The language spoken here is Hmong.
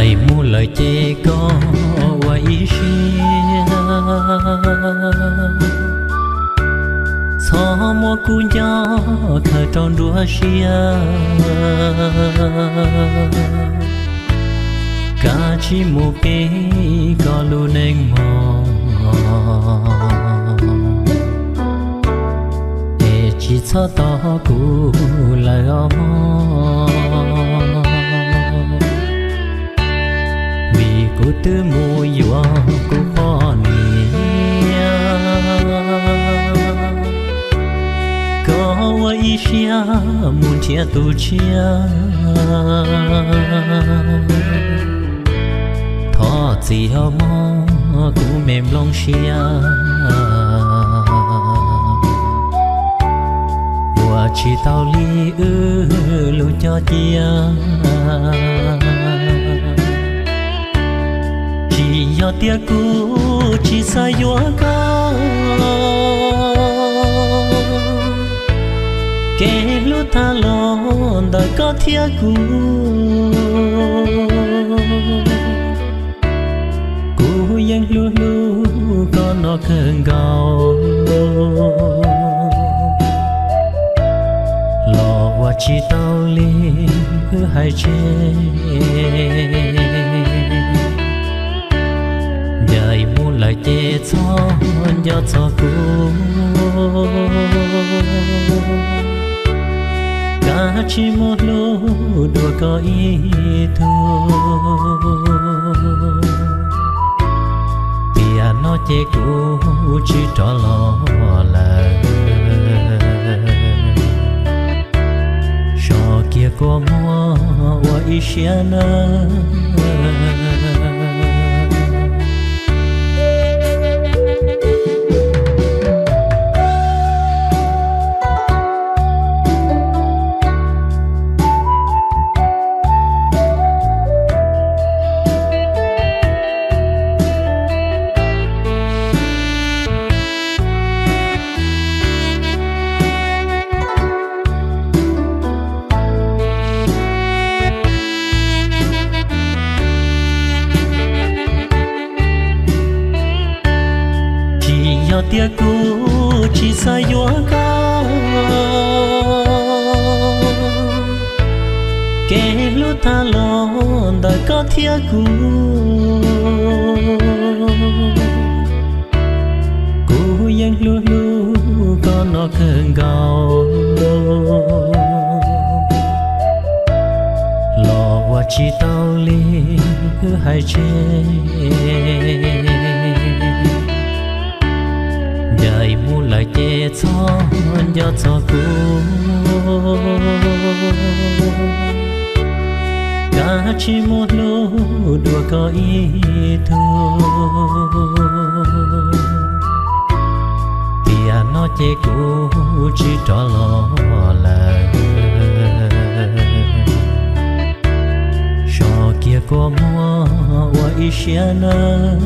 Mus lawm ces koj ua ib siab, txhob muab kuv nco khaws rau nruab siab. Kav tsij mus pib koj lub neej mog, es tsis txhob tos kuv lawm os mog. Vim kuv twb mus yuav kuv poj niam, koj ua ib siab mus nrhiav tus tshiab. Thov txim os mog kuv me nplooj siab, ua tsis tau li wb lub cob cia. Tsis yog tias kuv tsis xav yuav koj, kev hlub tag los ntawm koj thiab kuv. Kuv yeej hlub hlub koj no kawg nkaus, los ua tsis tau li wb hais tseg. Ncaim mus lawm ces txhob nco txog kuv, kav tsij muab hlub dua koj ib tug. Tiam no ces kuv tsis rov los lawm, so kiag kua muag ua ib siab nawb. Tsis yog tias kuv tsis xav yuav koj, kev hlub tag los ntawm koj thiab kuv. Kuv yeej hlub hlub koj no kawg nkaus, los ua tsis tau li wb hais tseg. Ncaim mus lawm ces txhob nco txog kuv, kav tsij muab hlub dua koj ib tug. Tiam no ces kuv tsis rov los lawm, so kiag kua muag ua ib siab nawb.